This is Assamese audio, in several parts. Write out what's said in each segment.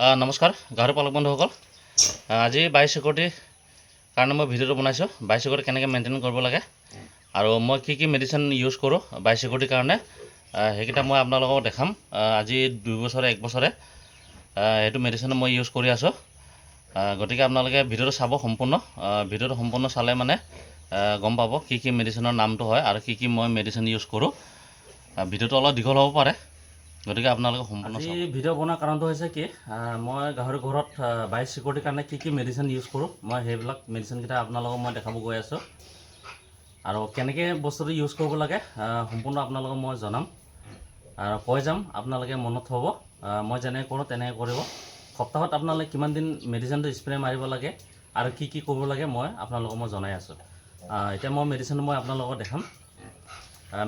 নমস্কাৰ গাহৰি পালক বন্ধুসকল। আজি বায়'চিকিউৰিটিৰ কাৰণে মই ভিডিঅ'টো বনাইছোঁ। বায়'চিকিউৰিটি কেনেকৈ মেইনটেইন কৰিব লাগে আৰু মই কি কি মেডিচিন ইউজ কৰোঁ বায়'চিকিউৰিটিৰ কাৰণে, সেইকেইটা মই আপোনালোকক দেখাম। আজি 2 বছৰে এক বছৰে সেইটো মেডিচিন মই ইউজ কৰি আছোঁ। গতিকে আপোনালোকে ভিডিঅ'টো চাব সম্পূৰ্ণ। ভিডিঅ'টো সম্পূৰ্ণ চালে মানে গম পাব কি কি মেডিচিনৰ নামটো হয় আৰু কি কি মই মেডিচিন ইউজ কৰোঁ। ভিডিঅ'টো অলপ দীঘল হ'ব পাৰে, গতিকে আপোনালোকে সম্পূৰ্ণ। আজি ভিডিঅ' বনোৱাৰ কাৰণটো হৈছে কি, মই গাহৰি ঘৰত বায়' চিকিউৰিটিৰ কাৰণে কি কি মেডিচিন ইউজ কৰোঁ, মই সেইবিলাক মেডিচিনকেইটা আপোনালোকক মই দেখাব গৈ আছোঁ আৰু কেনেকৈ বস্তুটো ইউজ কৰিব লাগে, সম্পূৰ্ণ আপোনালোকক মই জনাম আৰু কৈ যাম। আপোনালোকে মনত থ'ব, মই যেনেকৈ কৰোঁ তেনেকৈ কৰিব। সপ্তাহত আপোনালোকে কিমান দিন মেডিচিনটো স্প্ৰে মাৰিব লাগে আৰু কি কি কৰিব লাগে, মই আপোনালোকক মই জনাই আছোঁ। এতিয়া মই মেডিচিনটো মই আপোনালোকক দেখাম।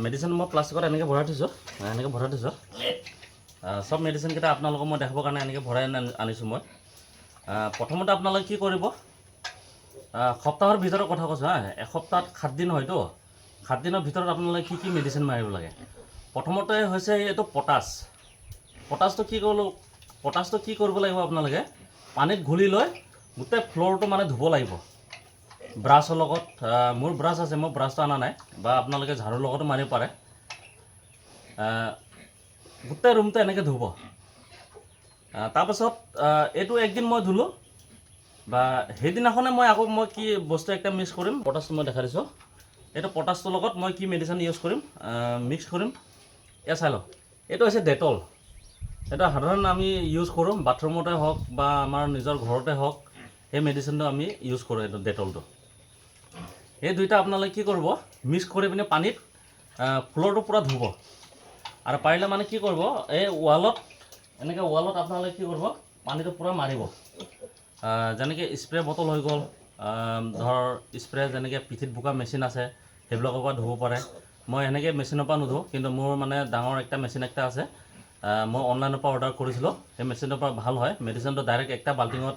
মেডিচিন মই প্লাষ্টিকত এনেকৈ ভৰাই থৈছোঁ, এনেকৈ ভৰাই থৈছোঁ। চব মেডিচিনকেইটা আপোনালোকক মই দেখাবৰ কাৰণে এনেকৈ ভৰাই আনিছোঁ মই। প্ৰথমতে আপোনালোকে কি কৰিব, সপ্তাহৰ ভিতৰত কথা কৈছোঁ হা, এসপ্তাহত 7 দিন হয়তো, 7 দিনৰ ভিতৰত আপোনালোকে কি কি মেডিচিন মাৰিব লাগে। প্ৰথমতে হৈছে এইটো পটাছ। পটাছটো কি কৰিব? পটাছটো কি কৰিব লাগিব? আপোনালোকে পানীত ঘুলি লৈ গোটেই ফ্ল'ৰটো মানে ধুব লাগিব ব্ৰাছৰ লগত। মোৰ ব্ৰাছ আছে, মই ব্ৰাছটো অনা নাই, বা আপোনালোকে ঝাৰুৰ লগতো মাৰিব পাৰে। গোটেই ৰুমটো এনেকৈ ধুব। তাৰপাছত এইটো একদিন মই ধুলোঁ বা সেইদিনাখনে মই আকৌ মই কি বস্তু একটা মিক্স কৰিম, পটাছটো মই দেখাই দিছোঁ। এইটো পটাছটোৰ লগত মই কি মেডিচিন ইউজ কৰিম, মিক্স কৰিম, এয়া চাই লওক। এইটো হৈছে ডেটল। এইটো সাধাৰণ আমি ইউজ কৰোঁ, বাথৰুমতে হওক বা আমাৰ নিজৰ ঘৰতে হওক, সেই মেডিচিনটো আমি ইউজ কৰোঁ, এইটো ডেটলটো। এই দুইটা আপোনালোকে কি কৰিব, মিক্স কৰি পিনে পানীত ফ্ল'ৰটো পূৰা ধুব আৰু পাৰিলে মানে কি কৰিব, এই ৱালত এনেকৈ, ৱালত আপোনালোকে কি কৰিব, পানীটো পূৰা মাৰিব। যেনেকৈ স্প্ৰে বটল হৈ গ'ল, ধৰ স্প্ৰে যেনেকৈ পিঠিত বোকা মেচিন আছে, সেইবিলাকৰ পৰা ধুব পাৰে। মই এনেকৈ মেচিনৰ পৰা নুধোঁ, কিন্তু মোৰ মানে ডাঙৰ একটা মেচিন একটা আছে। মই অনলাইনৰ পৰা অৰ্ডাৰ কৰিছিলোঁ। সেই মেচিনৰ পৰা ভাল হয়। মেডিচিনটো ডাইৰেক্ট একটা বাল্টিঙত,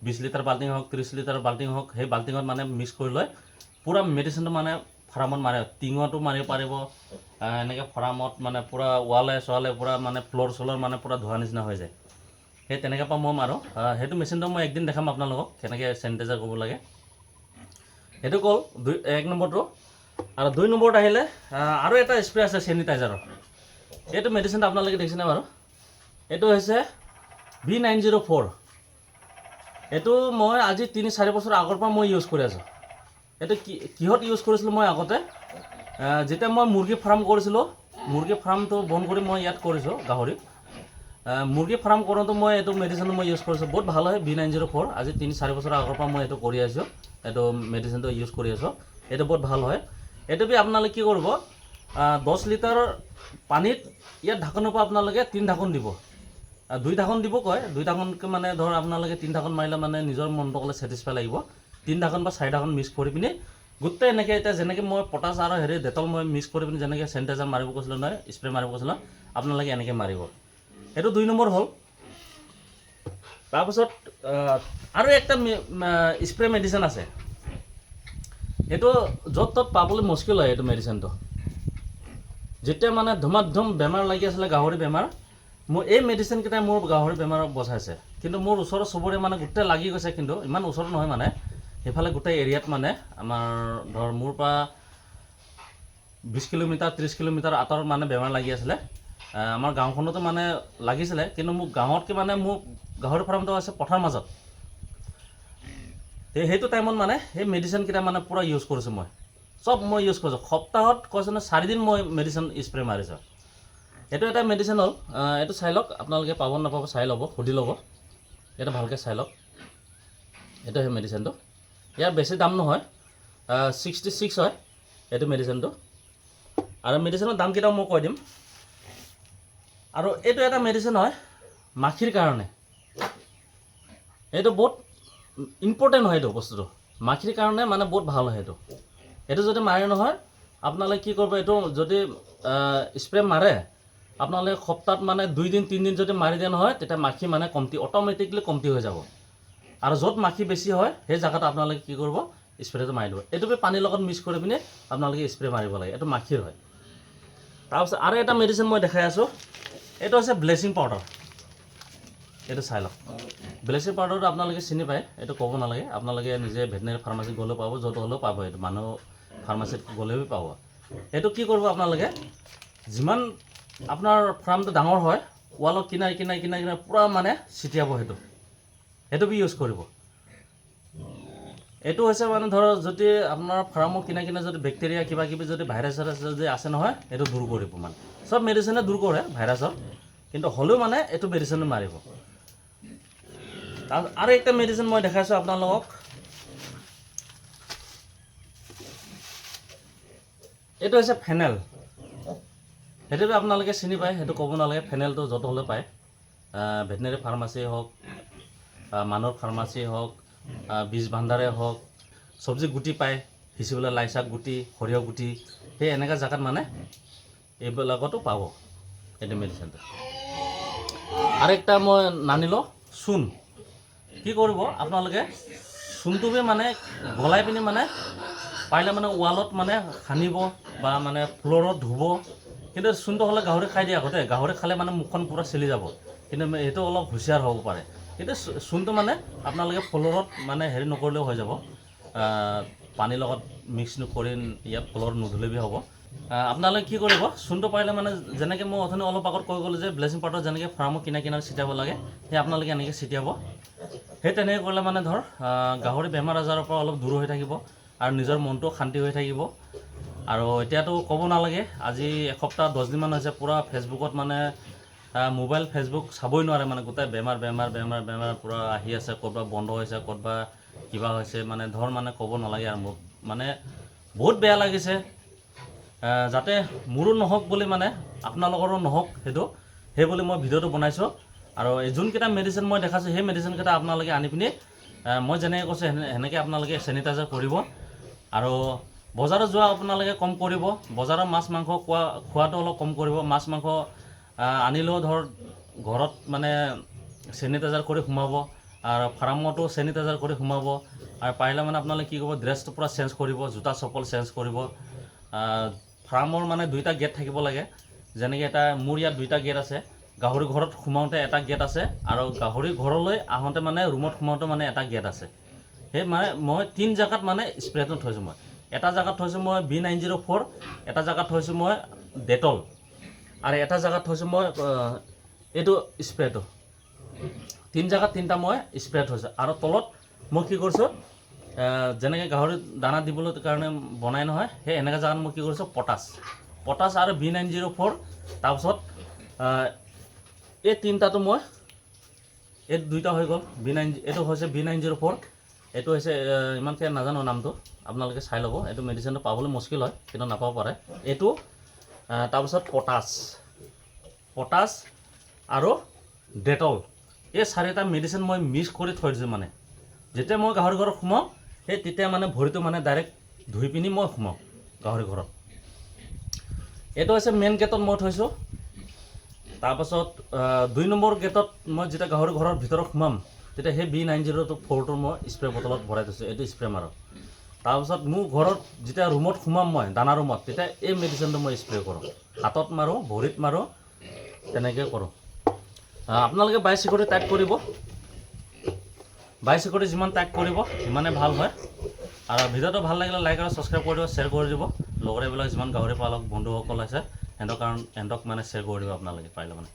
20 লিটাৰ বাল্টিং হওক, 30 লিটাৰ বাল্টিং হওক, সেই বাল্টিঙত মানে মিক্স কৰি লৈ পূৰা মেডিচিনটো মানে ফাৰ্মত মাৰে, টিঙতো মাৰিব পাৰিব। এনেকৈ ফাৰ্মত মানে পূৰা ৱালে চোৱালে পূৰা মানে ফ্ল'ৰ চ'লৰ মানে পূৰা ধোৱা নিচিনা হৈ যায়। সেই তেনেকৈ পৰা মই মাৰোঁ। সেইটো মেচিনটো মই একদিন দেখাম আপোনালোকক, কেনেকৈ চেনিটাইজাৰ কৰিব লাগে। সেইটো গ'ল দুই এক নম্বৰটো। আৰু দুই নম্বৰত আহিলে আৰু এটা স্প্ৰে আছে চেনিটাইজাৰৰ। এইটো মেডিচিনটো আপোনালোকে দেখিছেনে বাৰু? এইটো হৈছে বি 904। এইটো মই আজি 3-4 বছৰ আগৰ পৰা মই ইউজ কৰি আছোঁ। এইটো কি কিহত ইউজ কৰিছিলোঁ? মই আগতে যেতিয়া মই মুৰ্গী ফাৰ্ম কৰিছিলোঁ, মুৰ্গী ফাৰ্মটো বন্ধ কৰি মই ইয়াত কৰিছোঁ গাহৰি। মুৰ্গী ফাৰ্ম কৰোঁতে মই এইটো মেডিচিন মই ইউজ কৰিছোঁ। বহুত ভাল হয় বি 904। আজি 3-4 বছৰ আগৰ পৰা মই এইটো কৰি আছোঁ, এইটো মেডিচিনটো ইউজ কৰি আছোঁ। এইটো বহুত ভাল হয়। এইটো বি আপোনালোকে কি কৰিব, 10 লিটাৰ পানীত ইয়াত ঢাকনৰ পৰা আপোনালোকে তিনি ঢাকন দিব। দুই ঢাকন দিব কয়, দুই ঢাকনকৈ মানে ধৰ আপোনালোকে তিনি ঢাকন মাৰিলে মানে নিজৰ মনটো ক'লে ছেটিছফাই লাগিব। তিনি ঢাকন বা চাৰি ঢাকন মিক্স কৰি পিনি গোটেই এনেকৈ, এতিয়া যেনেকৈ মই পটাছ আৰু হেৰি ডেটল মই মিক্স কৰি পিনি যেনেকৈ চেনিটাইজাৰ মাৰিব কৈছিলোঁ নহয়, স্প্ৰে মাৰিব কৈছিলোঁ, আপোনালোকে এনেকৈ মাৰিব। সেইটো দুই নম্বৰ হ'ল। তাৰপাছত আৰু একটা স্প্ৰে মেডিচিন আছে। সেইটো য'ত ত'ত পাবলৈ মুস্কিল হয়। এইটো মেডিচিনটো যেতিয়া মানে ধুমাধুম বেমাৰ লাগি আছিলে, গাহৰি বেমাৰ, মোৰ এই মেডিচিনকেইটাই মোৰ গাহৰি বেমাৰক বচাইছে। কিন্তু মোৰ ওচৰৰ চবৰে মানে গোটেই লাগি গৈছে, কিন্তু ইমান ওচৰত নহয়, মানে সেইফালে গোটেই এৰিয়াত মানে আমাৰ ধৰ মোৰ পৰা 20 কিলোমিটাৰ, 30 কিলোমিটাৰ আঁতৰত মানে বেমাৰ লাগি আছিলে। আমাৰ গাঁওখনতো মানে লাগিছিলে, কিন্তু মোৰ গাঁৱতকৈ মানে মোৰ গাহৰি ফাৰ্মটো আছে পথাৰ মাজত। সেইটো টাইমত মানে সেই মেডিচিনকেইটা মানে পূৰা ইউজ কৰিছোঁ মই। চব মই ইউজ কৰিছোঁ। সপ্তাহত কৈছোঁ নহয়, 4 দিন মই মেডিচিন স্প্ৰে মাৰিছোঁ। এইটো এটা মেডিচিন হ'ল। এইটো চাই লওক আপোনালোকে, পাব নাপাব চাই ল'ব, সুধি ল'ব। এইটো ভালকৈ চাই লওক। এইটো সেই মেডিচিনটো। ইয়াৰ বেছি দাম নহয়, 66 হয় এইটো মেডিচিনটো। আৰু মেডিচিনৰ দামকেইটাও মই কৈ দিম। আৰু এইটো এটা মেডিচিন হয় মাখিৰ কাৰণে। এইটো বহুত ইম্পৰ্টেণ্ট হয়। এইটো বস্তুটো মাখিৰ কাৰণে মানে বহুত ভাল হয়। এইটো যদি মাৰে নহয়, আপোনালোকে কি কৰিব, এইটো যদি স্প্ৰে মাৰে আপোনালোকে সপ্তাহত মানে 2 দিন 3 দিন যদি মাৰি দিয়ে নহয়, তেতিয়া মাখি মানে কমটি, অট'মেটিকলি কমটি হৈ যাব। আৰু য'ত মাখি বেছি হয়, সেই জেগাত আপোনালোকে কি কৰিব, স্প্ৰেটো মাৰি দিব। এইটো বি পানীৰ লগত মিক্স কৰি পিনে আপোনালোকে স্প্ৰে মাৰিব লাগে। এইটো মাখিৰ হয়। তাৰপিছত আৰু এটা মেডিচিন মই দেখাই আছোঁ। এইটো হৈছে ব্লিচিং পাউডাৰ। এইটো চাই লওক। ব্লিচিং পাউডাৰটো আপোনালোকে চিনি পায়, এইটো ক'ব নালাগে। আপোনালোকে নিজে ভেটেনেৰী ফাৰ্মাচীত গ'লেও পাব, য'ত হ'লেও পাব। এইটো মানুহ ফাৰ্মাচীত গ'লেও পাব। এইটো কি কৰিব আপোনালোকে, যিমান আপোনাৰ ফাৰ্মটো ডাঙৰ হয়, ৱালত কিনাৰে কিনাৰে কিনাৰে কিনাৰে পূৰা মানে ছিটিয়াব। সেইটো বি ইউজ কৰিব। এইটো হৈছে মানে ধৰক, যদি আপোনাৰ ফাৰ্মৰ কিনাৰে কিনাৰে যদি বেক্টেৰিয়া কিবা কিবি যদি ভাইৰাছ চাইৰাছ যদি আছে নহয়, এইটো দূৰ কৰিব। মানে চব মেডিচিনে দূৰ কৰে ভাইৰাছৰ, কিন্তু হ'লেও মানে এইটো মেডিচিনে মাৰিব। তাৰ আৰু একটা মেডিচিন মই দেখাইছোঁ আপোনালোকক। এইটো হৈছে ফেনেল। সেইটো আপোনালোকে চিনি পায়, সেইটো ক'ব নালাগে। ফেনেলটো য'ত হ'লেও পায়, ভেটেনেৰী ফাৰ্মাচী হওক, মানুহৰ ফাৰ্মাচী হওক, বীজ ভাণ্ডাৰে হওক, চব্জি গুটি পায় সিঁচিবলৈ, লাই শাক গুটি, সৰিয়হ গুটি, সেই এনেকুৱা জেগাত মানে এইবিলাকতো পাব এইটো মেডিচিনটো। আৰু একটা মই নানিলোঁ, চূণ। কি কৰিব আপোনালোকে, চূণটো বি মানে গলাই পিনি মানে পাৰিলে মানে ৱালত মানে সানিব বা মানে ফ্ল'ৰত ধুব। কিন্তু চূণটো হ'লে গাহৰি খাই দিয়ে আগতে। গাহৰি খালে মানে মুখখন পূৰা চেলি যাব, কিন্তু সেইটো অলপ হুঁচিয়াৰ হ'ব পাৰে। কিন্তু চূণটো মানে আপোনালোকে ফ্ল'ৰত মানে হেৰি নকৰিলেও হৈ যাব, পানীৰ লগত মিক্স নকৰি ইয়াত ফ্ল'ৰত নুধুলে বি হ'ব। আপোনালোকে কি কৰিব, চূণটো পাৰিলে মানে যেনেকৈ মই অথনি অলপ আগত কৈ গ'লোঁ যে ব্লিচিং পাউডাৰ যেনেকৈ ফাৰ্মৰ কিনাৰে কিনাৰে ছিটিয়াব লাগে, সেই আপোনালোকে এনেকৈ ছিটিয়াব। সেই তেনেকৈ কৰিলে মানে ধৰ গাহৰি বেমাৰ আজাৰৰ পৰা অলপ দূৰ হৈ থাকিব আৰু নিজৰ মনটো শান্তি হৈ থাকিব। আৰু এতিয়াতো ক'ব নালাগে, আজি এসপ্তাহ 10 দিনমান হৈছে, পূৰা ফেচবুকত মানে মোবাইল ফেচবুক চাবই নোৱাৰে, মানে গোটেই বেমাৰ বেমাৰ বেমাৰ বেমাৰ পূৰা আহি আছে। ক'ৰবাত বন্ধ হৈছে, ক'ৰবাত কিবা হৈছে, মানে ধৰ মানে ক'ব নালাগে আৰু। মোক মানে বহুত বেয়া লাগিছে, যাতে মোৰো নহওক বুলি, মানে আপোনালোকৰো নহওক সেইটো, সেই বুলি মই ভিডিঅ'টো বনাইছোঁ। আৰু এই যোনকেইটা মেডিচিন মই দেখাইছোঁ, সেই মেডিচিনকেইটা আপোনালোকে আনি পিনি মই যেনেকৈ কৈছোঁ সেনেকৈ আপোনালোকে চেনিটাইজাৰ কৰিব। আৰু বজাৰত যোৱা আপোনালোকে কম কৰিব। বজাৰৰ মাছ মাংস খোৱাটো অলপ কম কৰিব। মাছ মাংস আনিলেও ধৰ ঘৰত মানে চেনিটাইজাৰ কৰি সোমাব আৰু ফাৰ্মতো চেনিটাইজাৰ কৰি সোমাব। আৰু পাৰিলে মানে আপোনালোকে কি কৰিব, ড্ৰেছটো পূৰা চেঞ্জ কৰিব, জোতা চপ্পল চেঞ্জ কৰিব। ফাৰ্মৰ মানে দুইটা গেট থাকিব লাগে। যেনেকৈ এটা মোৰ ইয়াত দুইটা গেট আছে। গাহৰি ঘৰত সোমাওঁতে এটা গেট আছে আৰু গাহৰি ঘৰলৈ আহোঁতে মানে ৰুমত সোমাওঁতে মানে এটা গেট আছে। সেই মানে মই তিনি জেগাত মানে স্প্ৰেটো থৈছোঁ। মই এটা জেগাত থৈছোঁ মই বি 904, এটা জেগাত থৈছোঁ মই ডেটল আৰু এটা জেগাত থৈছোঁ মই এইটো স্প্ৰেটো। তিনি জেগাত তিনিটা মই স্প্ৰে থৈছোঁ। আৰু তলত মই কি কৰিছোঁ, যেনেকৈ গাহৰি দানা দিবলৈ কাৰণে বনাই নহয়, সেই এনেকুৱা জেগাত মই কি কৰিছোঁ, পটাছ, পটাছ আৰু বি 904, তাৰপিছত এই তিনিটাটো মই, এই দুইটা হৈ গ'ল বি 9, এইটো হৈছে বি 904, এইটো হৈছে ইমানকৈ নাজানো নামটো, আপোনালোকে চাই ল'ব। এইটো মেডিচিনটো পাবলৈ মুস্কিল হয়, কিন্তু নাপাব পাৰে এইটো। তাৰপিছত পটাছ, পটাছ আৰু ডেটল, এই চাৰিটা মেডিচিন মই মিক্স কৰি থৈ দিছোঁ। মানে যেতিয়া মই গাহৰি ঘৰত সোমাওঁ, সেই তেতিয়া মানে ভৰিটো মানে ডাইৰেক্ট ধুই পিনি মই সোমাওঁ গাহৰি ঘৰত। এইটো হৈছে মেইন গেটত মই থৈছোঁ। তাৰপাছত 2 নম্বৰ গেটত মই যেতিয়া গাহৰি ঘৰৰ ভিতৰত সোমাম, তেতিয়া সেই বি 904টো মই স্প্ৰে বটলত ভৰাই থৈছোঁ, এইটো স্প্ৰে মাৰোঁ। তাৰপাছত মোৰ ঘৰত যেতিয়া ৰুমত সোমাম মই, দানা ৰুমত, তেতিয়া এই মেডিচিনটো মই স্প্ৰে কৰোঁ, হাতত মাৰোঁ, ভৰিত মাৰোঁ, তেনেকৈ কৰোঁ। আপোনালোকে বায়' চিকিউৰিটি টাইট কৰিব। বায়' চিকিউৰিটি যিমান টাইট কৰিব সিমানে ভাল হয়। আৰু ভিডিঅ'টো ভাল লাগিলে লাইক আৰু ছাবস্ক্ৰাইব কৰি দিব, শ্বেয়াৰ কৰি দিব। লগতে এইবিলাক যিমান গাহৰি পালক বন্ধুসকল আছে, সিহঁতক, কাৰণ সিহঁতক মানে শ্বেয়াৰ কৰি দিব আপোনালোকে পাৰিলে মানে।